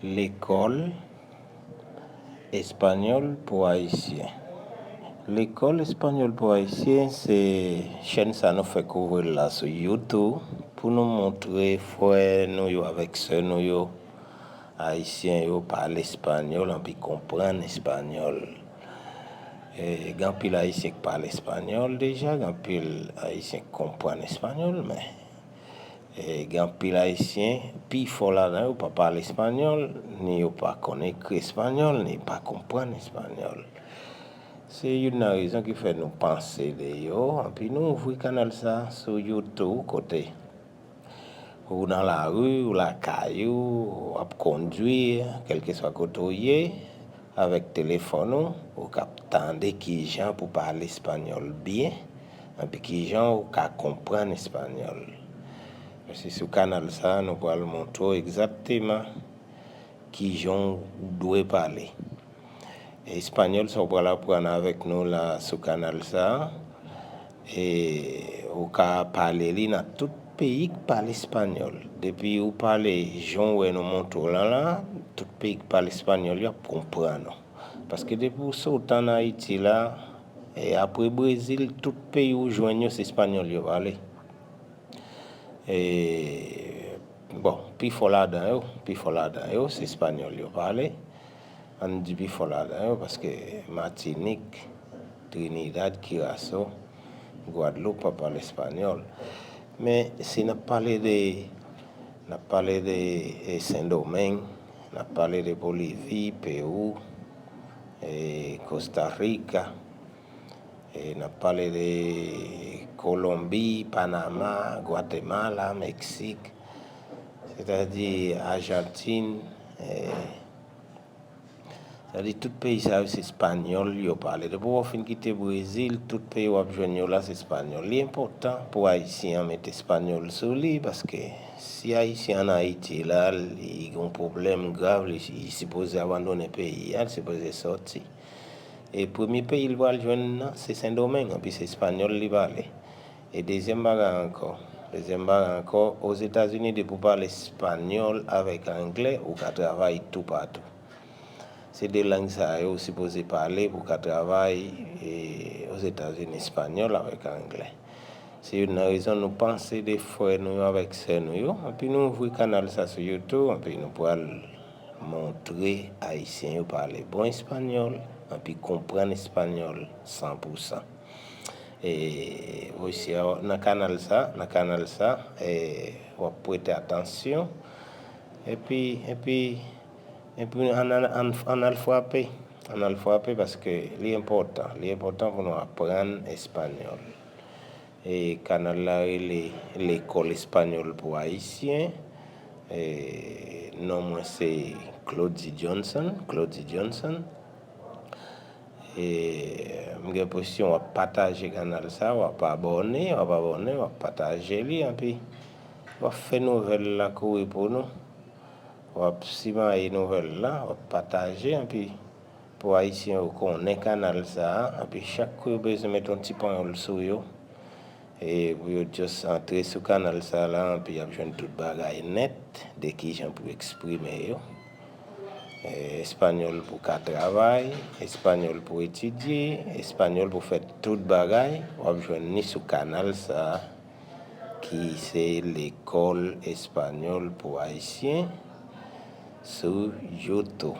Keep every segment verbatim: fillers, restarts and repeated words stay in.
Lekòl Espanyòl pou Ayisyen. Lekòl Espanyòl pou Ayisyen, se chèn sa nou fèk ouvri l la sou YouTube pou nou montre frè nou yo avèk sè nou yo, Ayisyen yo, pale espanyòl, anpi konprann espanyòl. E, gen anpil Ayisyen k pale espanyòl deja, gen anpil Ayisyen k konprann espanyòl, men E, gen anpil Ayisyen, pifò ladan yo pa pale espanyòl, ni yo pa konn ekri espanyòl, ni pa konprann espanyòl. Se youn nan rezon ki fè nou panse de yo, anpi nou ouvri kanal sa sou YouTube, kote ou nan lari, ou lakay ou, w ap kondwi, kèlkeswa kote w ye, avèk telefòn ou, ou k ap tande kijan pou pale espanyòl byen, anpi kijan ou ka konprann espanyòl. Se sou kanal sa a nou pral montre w egzakteman kijan w dwe pale. Espanyòl sa w pral aprann avèk nou la sou kanal sa a, e ou ka pale li nan tout peyi k pale espanyòl. Depi ou pale jan w wè nou montre w lan la, tout peyi k pale espanyòl yo ap konprann ou. Paske depi w sot ann Ayiti la, e apre Brezil, tout peyi ou jwenn yo, se espanyòl yo pale. E, bon, pifò ladan yo, pifò ladan yo, se espanyòl yo pale. Ann di pifò ladan yo, paske Matinik, Trinidad, Kiraso, Gwadloup pa pale espanyòl. Men si n ap pale de, n ap pale de, e, Sendomeng, n ap pale de Bolivi, Pewou, e, Kosta Rika, e, n ap pale de Kolonbi, Panama, Gwatemala, Meksik, sètadi Ajantin, e, Sa di tout peyi sa yo se espanyòl yo pale. Depi w fin kite Brezil, tout peyi w ap jwenn yo la se espanyòl. Li enpòtan pou Ayisyen an mete espanyòl sou li, paske si Ayisyen ann Ayiti la, li gen yon pwoblèm grav, li, li sipoze abandonnen peyi a, li sipoze sòti. E premye peyi l pral jwenn nan, se Sendomeng, anpi se espanyòl li pale. E dezyèm bagay ankò, dezyèm bagay ankò, Ozetazini, depi w pale espanyòl avèk anglè, ou ka travay toupatou. Se de lang sa yo ou sipoze pale pou w ka travay, e, Ozetazini, espanyòl avèk anglè. Se youn nan rezon nou panse de frè nou yo avèk sè nou yo, anpi nou ouvri kanal sa sou YouTube, anpi nou pral montre Ayisyen yo pale bon espanyòl, anpi konprann espanyòl san pou san. E, osi, nan kanal sa, nan kanal sa, e, w ap prete atansyon, epi, epi, epi ann, ann, ann, ann al frape, ann al frape paske li enpòtan, li enpòtan pou nou aprann espanyòl. E kanal la rele Lekòl Espanyòl pou Ayisyen. E non mwen se Claudy Johnson, Claudy Johnson. E m gen enpresyon w ap pataje kanal sa, w ap abòne, w ap abòne, w ap pataje li, anpi w ap fè nouvèl la kouri pou nou. W ap simaye nouvèl la, w ap pataje, anpi pou Ayisyen yo konnen kanal sa a, anpi chak kou yo bezwen met yon ti panyòl sou yo, e pou yo just antre sou kanal sa la, anpi y ap jwenn tout bagay nèt de kijan pou eksprime yo. E, espanyòl pou ka travay, espanyòl pou etidye, espanyòl pou fè tout bagay, w ap jwenn ni sou kanal sa a, ki se Lekòl Espanyòl pou Ayisyen sou YouTube.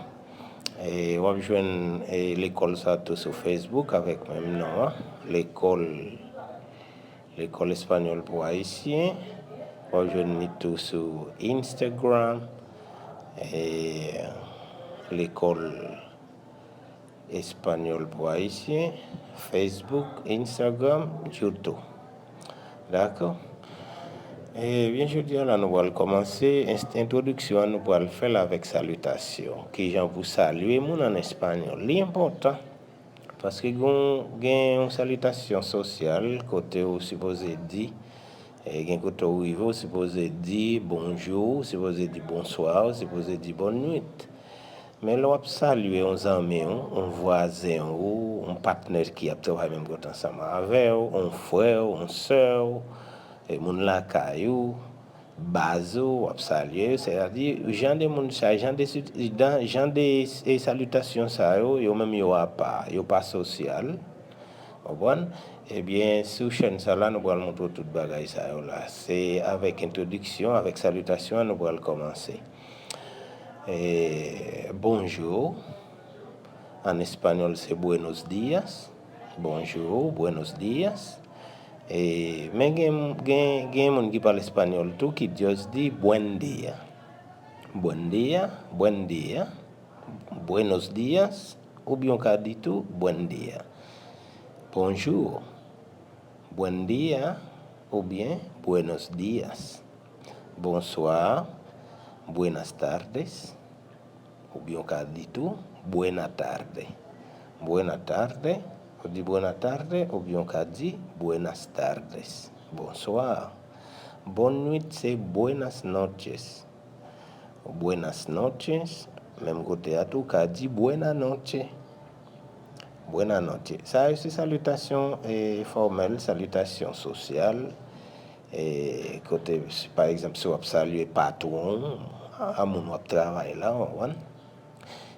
E w ap jwenn, e, lekòl sa tou sou Facebook avèk menm non an, Lekòl, Lekòl Espanyòl pou Ayisyen. W ap jwenn li tou sou Instagram, e, Lekòl Espanyòl pou Ayisyen, Facebook, Instagram, YouTube. Dakò? Ebyen, jodi a la, nou pral kòmanse. Ent-, entwodiksyon an, nou pral fè l avèk salitasyon. Kijan pou salye moun an espanyòl? Li enpòtan. Paske gen, gen yon salitasyon sosyal kote ou sipoze di, e, gen kote ou rive, ou sipoze di bonjou, ou sipoze di bonswa, ou sipoze di bòn nwit. Men lè w ap salye yon zanmi w, yon vwazen w, yon patnè ki ap travay menm kote ansanm avè w, yon frè w, yon sè w, e moun lakay ou, baz ou, w ap salye yo, sètadi jan de moun sa, jan de, jan de e, salitasyon sa yo, yo menm yo apa, yo pa sosyal. Konprann? Ebyen, sou chèn sa la, nou pral montre w tout bagay sa yo la. Se avèk entwodiksyon, avèk salitasyon an, nou pral kòmanse. E, bonjou. An espanyòl, se buenos días. Bonjou, buenos días. E, men gen, gen, gen moun ki pale espanyòl tou, ki just di buen día. Buen día, buen día, buenos días, oubyen w ka di tou buen día. Bonjou, buen día, oubyen buenos días. Bonswa, buenas tardes, oubyen w ka di tou buena tarde. Buena tarde, ou di buena tarde, oubyen w ka di buenas tardes. Bonswa. Bòn nwit se buenas noches. Buenas noches, menm kote a tou, ou ka di buena noche. Buena noche. Sa yo se salitasyon, e, fòmèl, salitasyon sosyal. E, kote, pa egzanp, si w ap salye patwon w, a, a moun w ap travay la, w konprann?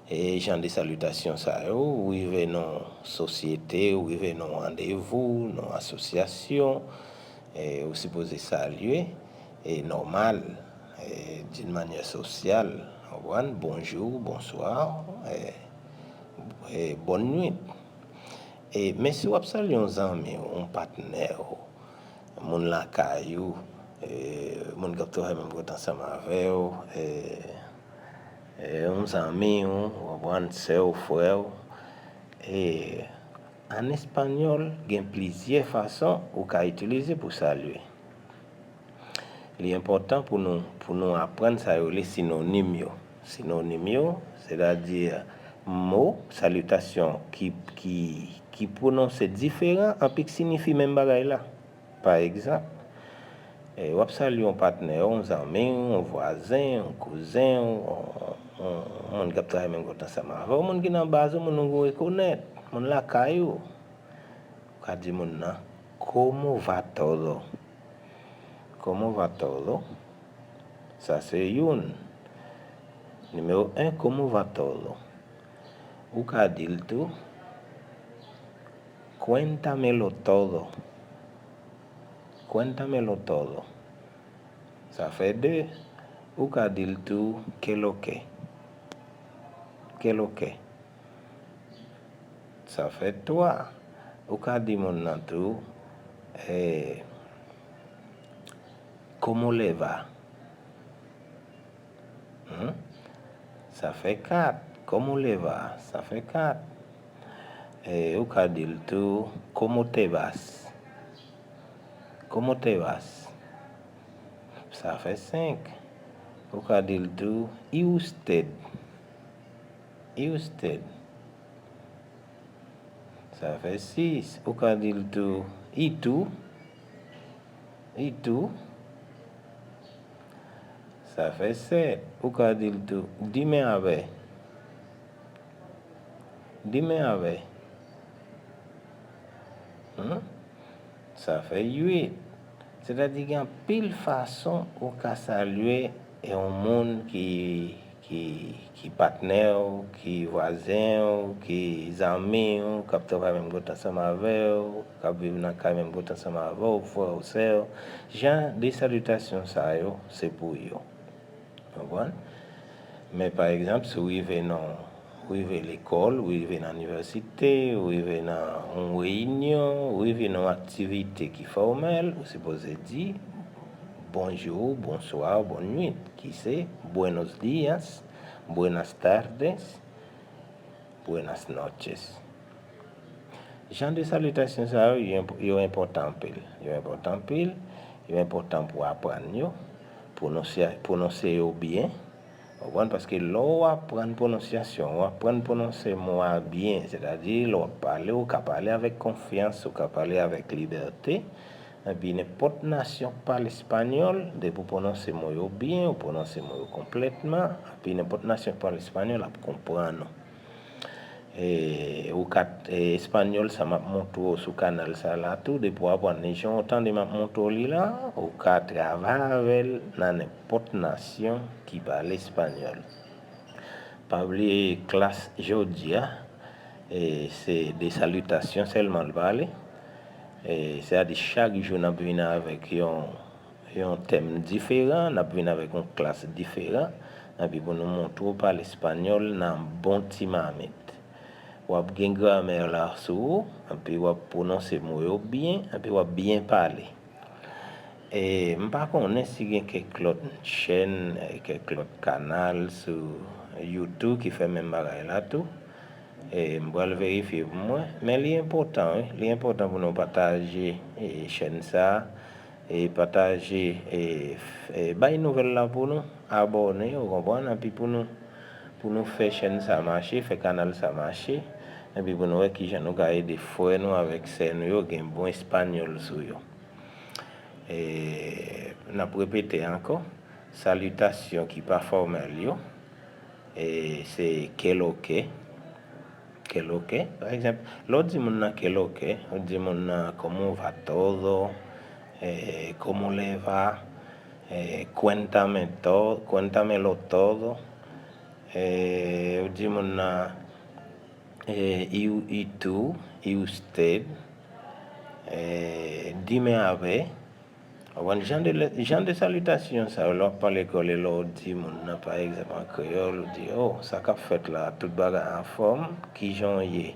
E jan de salitasyon sa yo, ou rive nan yon sosyete, ou rive nan yon randevou, nan yon asosyasyon, e, ou sipoze salye, e, nòmal, e, d'une manière sociale, w konprann? Bonjou, bonswa, e, e, bòn nwit. E, men si w ap salye yon zanmi w, yon patnè w, moun lakay ou, e, moun k ap travay menm kote ansanm avè w, e, e, yon zanmi w, w konprann, sè w, frè w, e, an espanyòl, gen plizyè fason ou ka itilize pou salye. Li enpòtan pou nou, pou nou aprann sa yo rele sinonim yo. Sinonim yo, sètadi mo, salitasyon ki, ki, ki pwononse diferan, anpi k siyifi menm bagay la. Pa egzanp, e, w ap salye yon patnè w, yon zanmi w, yon vwazen, yon kouzen w, yon, yon, yon moun k ap travay menm kote ansanm avè w, yon moun ki nan baz ou, moun ou rekonèt, moun lakay ou. Ou ka di moun nan, "Cómo va todo?" "Cómo va todo?" Sa se youn. Nimewo en, "Cómo va todo?" Ou ka di l tou, "Cuéntamelo todo." "Cuéntamelo todo." Sa fè de. Ou ka di l tou, "Qué lo que?" "Qué lo que?" Sa fè twa. Ou ka di moun nan tou, eh, "Cómo le va?" Hmm? Sa fè kat. "Cómo le va?" Sa fè kat. Eh, ou ka di l tou, "Cómo te vas?" "Cómo te vas?" Sa fè senk. Ou ka di l tou, "Y usted?" "Y usted?" Sa fè sis. Ou ka di l tou, "Y tú?" "Y tú?" Sa fè sèt. Ou ka di l tou, "Dime a ver." "Dime a ver." Hmm? Sa fè uit. Sètadi gen anpil fason ou ka salye yon moun ki, ki, ki patnè w, ki vwazen w, ki zanmi w, k ap travay menm kote ansanm avè w, k ap viv nan kay menm kote ansanm avè w, frè w, sè w. Jan de salitasyon sa yo, se pou yo. Konprann? Men pa egzanp, si w rive nan, w rive lekòl, w rive nan inivèsite, w rive nan yon reyinyon, w rive nan yon aktivite ki fòmèl, ou sipoze di bonjou, bonswa, bòn nwit, ki se buenos días, buenas tardes, buenas noches. Jan de salitasyon sa yo, yo enp-, yo enpòtan anpil. Yo enpòtan anpil, yo enpòtan pou aprann yo, pwononse, pwononse yo byen. Ou konprann? Paske lè w aprann pwononsyasyon, w aprann pwononse mo a byen, sètadi lè w ap pale, ou ka pale avèk konfyans, ou ka pale avèk libète. Epi nenpòt nasyon k pale espanyòl, depi w pwononse mo yo byen, ou pwononse mo yo konplètman, epi nenpòt nasyon k pale espanyòl ap konprann ou. E, ou ka, e, espanyòl sa m ap montre w sou kanal sa la tou, depi w aprann li, jan w tande m ap montre w li la, ou ka travay avè l nan nenpòt nasyon ki pale espanyòl. Pa bliye klas jodi a, e, se de salitasyon sèlman l pale. E, sètadi chak jou n ap vin avèk yon yon tèm diferan, n ap vin avèk yon klas diferan, epi pou nou montre w pale espanyòl nan bon ti mamit. W ap gen gramè la sou ou, epi w ap pwononse mo yo byen, epi w ap byen pale. E m pa konnen si gen kèk lòt chèn, e, kèk lòt kanal sou YouTube ki fè menm bagay la tou. E, m pral verifye pou mwen, men li enpòtan, wi. Li enpòtan pou nou pataje, e, chèn sa a, e, pataje, e, f- e, bay nouvèl la pou nou, abòne, ou konprann, epi pou nou, pou nou fè chèn sa mache, fè kanal sa mache, epi pou nou wè kijan nou ka ede frè nou avèk sè nou yo gen bon espanyòl sou yo. E, n ap repete ankò, salitasyon ki pa fòmèl yo, e, se qué lo que, qué lo que. Pa egzanp, lè w di moun nan qué lo que, ou di moun nan cómo va todo, e, cómo le va, e, cuéntame to- cuéntamelo todo, e, ou di moun nan, e, y, y tú, y usted, e, dime a ver. Ou konprann jan de, jan de salitasyon sa yo, lè w ap pale kòl e lè w di moun nan, pa egzanp, an kreyòl, ou di, "O, sa k ap fèt la? Tout bagay anfòm? Kijan w ye?"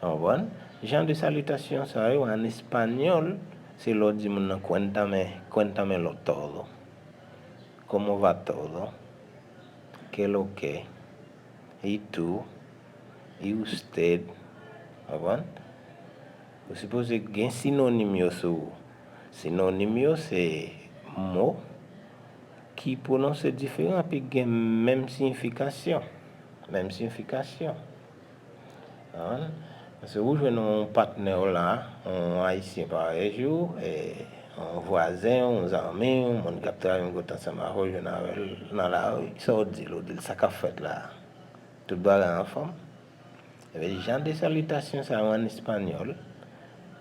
Ou konprann? Jan de salitasyon sa yo, an espanyòl, se lè w di moun nan, "Cuéntame, cuéntamelo todo. ¿Cómo va todo? ¿Qué lo que? ¿Y tú? ¿Y usted?" Ou konprann? Ou sipoze gen sinonim yo sou ou. Sinonim yo se mo ki pwononse diferan epi gen menm siyifikasyon. Menm siyifikasyon. Ou konprann? Paske ou jwenn yon patnè w la, yon ayisyen parèy ou, e, yon vwazen, yon zanmi, yon moun k ap travay menm kote ansanm avè w, jwenn avè l nan lari, sa w di l, ou di l sa k ap fèt la. Tout bagay anfòm? Ebyen, jan de salitasyon sa yo an espanyòl,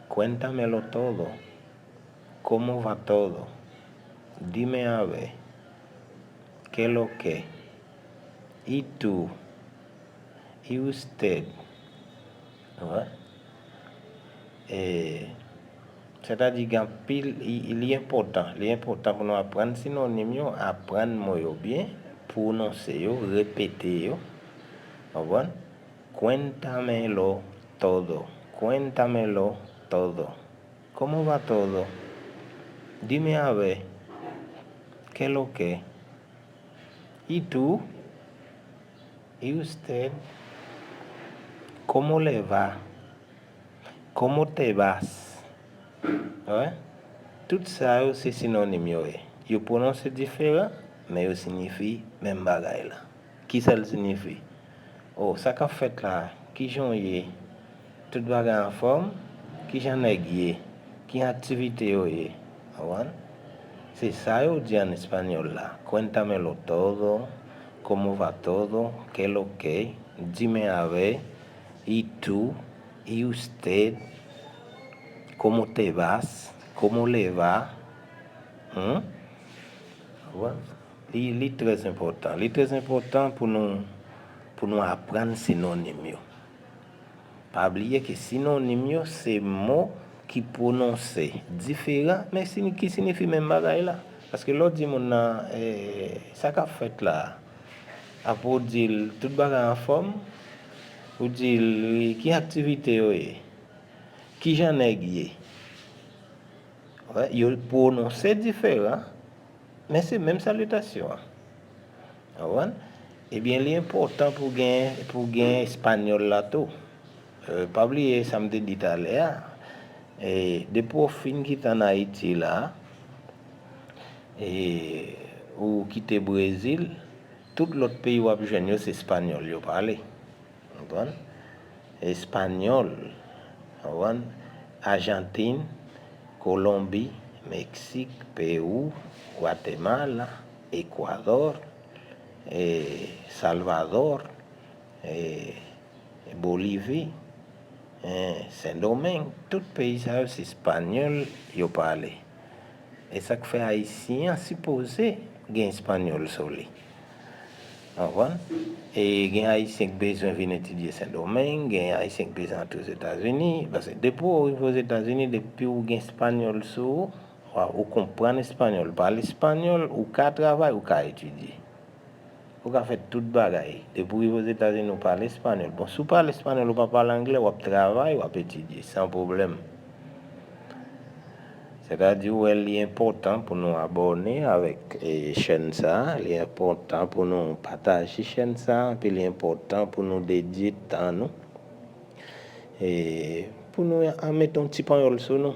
"Cuéntamelo todo, ¿cómo va todo? Dime a ver, qué lo que? ¿Y tú? ¿Y usted?" Ou wè? E, sètadi gen anpil, li, li enpòtan, li enpòtan pou nou aprann sinonim yo, aprann mo yo byen, pwononse yo, repete yo. Ou konprann? "Cuéntamelo todo, cuéntamelo todo. ¿Cómo va todo? Dime a ver, ¿qué lo que? ¿Y tú? ¿Y usted? ¿Cómo le va? ¿Cómo te vas?" Ou wè? Tout sa yo se sinonim yo ye. Yo pwononse diferan, men yo siyifi menm bagay la. Kisa l siyifi? O, sa k ap fèt la? Kijan w ye? Tout bagay anfòm? Kijan nèg ye? Ki aktivite yo ye? Ou konprann? Se sa yo di an espanyòl la. "Cuéntamelo todo, ¿cómo va todo? ¿Qué lo que? Dime a ver, ¿y tú? ¿Y usted? ¿Cómo te vas? ¿Cómo le va?" Hmm? Ou konprann? Li, li trè enpòtan. Li trè enpòtan pou nou, pou nou aprann sinonim yo. Pa bliye ke sinonim yo se mo ki pwononse diferan, men sini-, ki siyifi menm bagay la. Paske lè w di moun nan, e, sa k ap fèt la, apre w di l tout bagay anfòm, ou di l ki aktivite yo ye, kijan nèg ye. Wè, yo pwononse diferan, men se menm salitasyon an. Ou konprann? Ebyen, li enpòtan pou gen, pou gen espanyòl la tou. E, pa bliye sa m te di talè a. E, depi w fin kite ann Ayiti la, e, ou kite Brezil, tout lòt peyi w ap jwenn yo, se espanyòl yo pale. Ou konprann? Espanyòl, ou konprann? Ajantin, Kolonbi, Meksik, Pewou, Gwatemala, Ekwadò, e, Salvadò, e, Bolivi, eh, Sendomeng, tout peyi sa yo se espanyòl yo pale. E sa k fè ayisyen an sipoze gen espanyòl sou li. Ou konprann? E gen ayisyen k bezwen vin etidye Sendomeng, gen ayisyen k bezwen antre Ozetazini, paske depi w rive Ozetazini, depi w gen espanyòl sou ou, ou konprann espanyòl, pale espanyòl, ou ka travay, ou ka etidye. Ou ka fè tout bagay. Depi w rive Ozetazini, ou pale espanyòl. Bon, si w pale espanyòl, ou pa pale anglè, w ap travay, w ap etidye, san pwoblèm. Sètadi, ou wè, li enpòtan pou nou abòne avèk, e, chèn sa a, li enpòtan pou nou pataje chèn sa a, epi li enpòtan pou nou dedye tan nou, e, pou nou a mete yon ti panyòl sou nou.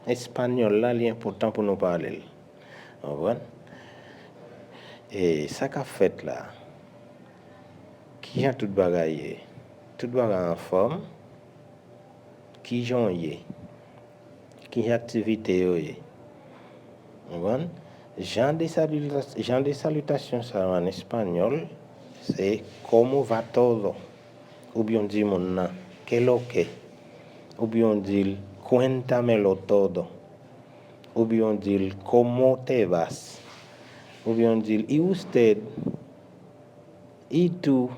Espanyòl la, li enpòtan pou nou pale l. Ou konprann? E sa k ap fèt la? Kijan tout bagay ye? Tout bagay anfòm? Kijan w ye? Kijan aktivite yo ye? Ou konprann? Jan de salita-, jan de salitasyon sa yo an espanyòl, se "Cómo va todo?" Oubyen w di moun nan "Qué lo que?" Oubyen w di l "Cuéntamelo todo." Oubyen w di l "¿Cómo te vas?" Oubyen w di l "¿Y usted?" "¿Y tú?"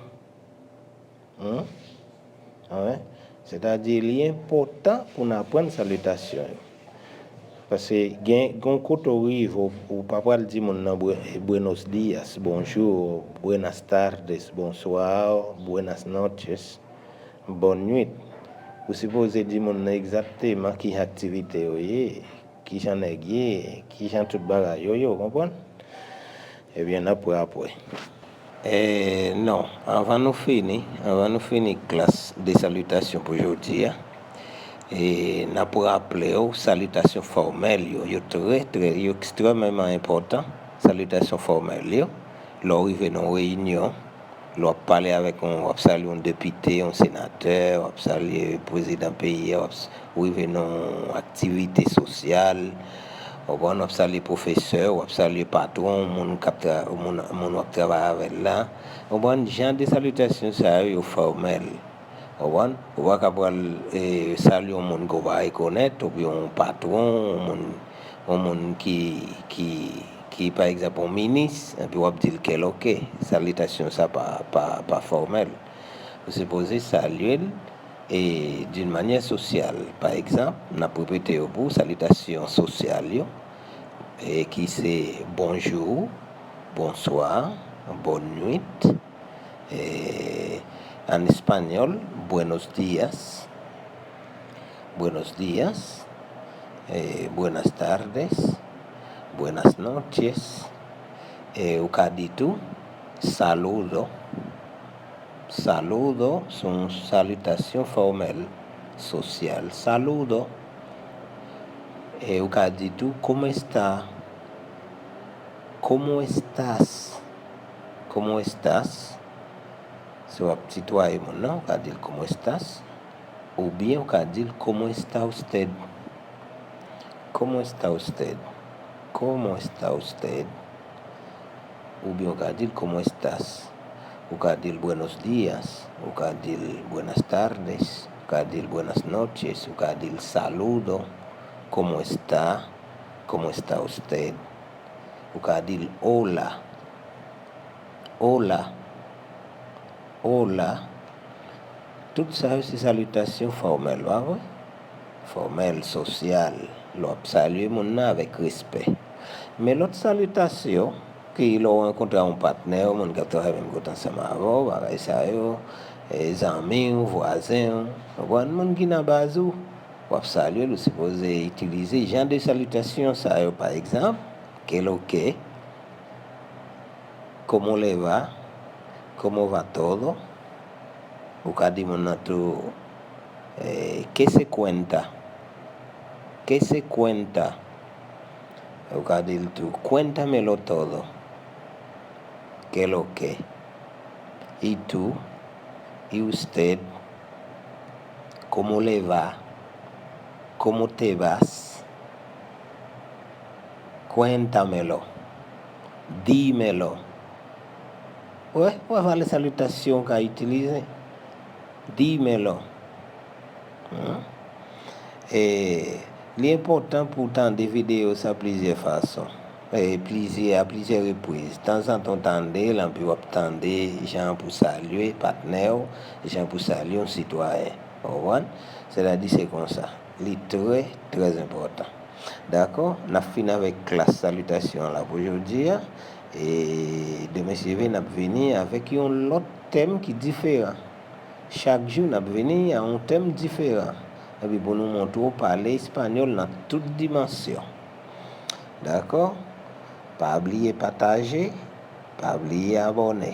Hmm? Wi. Sètadi, li enpòtan pou n aprann salitasyon yo. Paske gen, gen yon kote w rive, w, w pa pral di moun nan bue-, "Buenos días", bonjou, "Buenas tardes", bonswa, "Buenas noches", bòn nwit. Ou sipoze di moun nan egzakteman ki aktivite yo ye, kijan nèg ye, kijan tout bagay yo ye, ou konprann? Ebyen, n ap wè apre. E, non, anvan nou fini, anvan nou fini klas de salitasyon pou jodi a, e, n ap raple w salitasyon fòmèl yo, yo trè, trè, yo ekstrèmeman enpòtan, salitasyon fòmèl yo, lè w rive nan yon reyinyon, lè w ap pale avèk yon, w ap salye yon depite, yon senatè, w ap salye prezidan peyi a, w ap s-, ou rive nan yon aktivite sosyal, ou konprann, w ap salye pwofesè, w ap salye patwon, moun k ap tra-, moun, moun w ap travay avè l la. Ou konprann, jan de salitasyon sa yo, yo fòmèl. Ou konprann? Ou pa ka pral, e, salye yon moun ke w pa rekonèt, oubyen yon patwon, yon moun, yon moun ki, ki, ki, pa egzanp, yon minis, epi w ap di l "Qué lo que?" Salitasyon sa pa, pa, pa fòmèl. Ou sipoze salye l, e, d'une manière sociale. Pa egzanp, n ap repete yo pou w, salitasyon sosyal yo, e, ki se bonjou, bonswa, bòn nwit, e, an espanyòl, "Buenos días", "Buenos días", e, "Buenas tardes", "Buenas noches", e, ou ka di tou "Saludo". "Saludo" se yon salitasyon fòmèl, sosyal. "Saludo". E ou ka di tou "¿Cómo está?" "¿Cómo estás?" "¿Cómo estás?" Si w ap titwaye moun nan, ou ka di l "¿Cómo estás?" Oubyen ou ka di l "¿Cómo está usted?" "¿Cómo está usted?" "¿Cómo está usted?" Oubyen ou ka di l "¿Cómo estás?" Ou ka di l "Buenos días", ou ka di l "Buenas tardes", ou ka di l "Buenas noches", ou ka di l "Saludo", "¿Cómo está?", "¿Cómo está usted?" Ou ka di l "Hola", "Hola", "Hola". Tout sa yo se salitasyon fòmèl, pa vre? Fòmèl, sosyal, lè w ap salye moun nan avèk respè. Men lòt salitasyon, ki lè w rankontre ak yon patnè w, moun k ap travay menm kote ansanm avè w, bagay sa yo, e, zanmi w, vwazen w, ou konprann, moun ki nan baz ou, w ap salye l, ou sipoze itilize jan de salitasyon sa yo, pa egzanp, "Qué lo que?", "¿Cómo le va?", "¿Cómo va todo?" Ou ka di moun nan tou, eh, "¿Qué se cuenta?", "¿Qué se cuenta?" Ou ka di l tou, "Cuéntamelo todo." "¿Qué lo que?", "¿Y tú?", "¿Y usted?", "¿Cómo le va?", "¿Cómo te vas?", "Cuéntamelo", "Dímelo." Ou wè, ou wè valè salitasyon ou ka itilize. Dímelo. Hmm? E li enpòtan pou w tande videyo sa plizyè fason. E plizyè, a plizyè repriz. Tanzantan w tande l, anpi w ap tande jan pou salye patnè w, jan pou salye yon sitwayen. Ou konprann? Sètadi se konsa. Li trè, trè enpòtan. Dakò? N ap fin avèk klas salitasyon an la pou jodi a. E demen si Dye vle, n ap vini avèk yon lòt tèm ki diferan. Chak jou, n ap vini a yon tèm diferan. Epi pou nou montre w pale espanyòl nan tout dimansyon. Dakò? Pa bliye pataje, pa bliye abòne.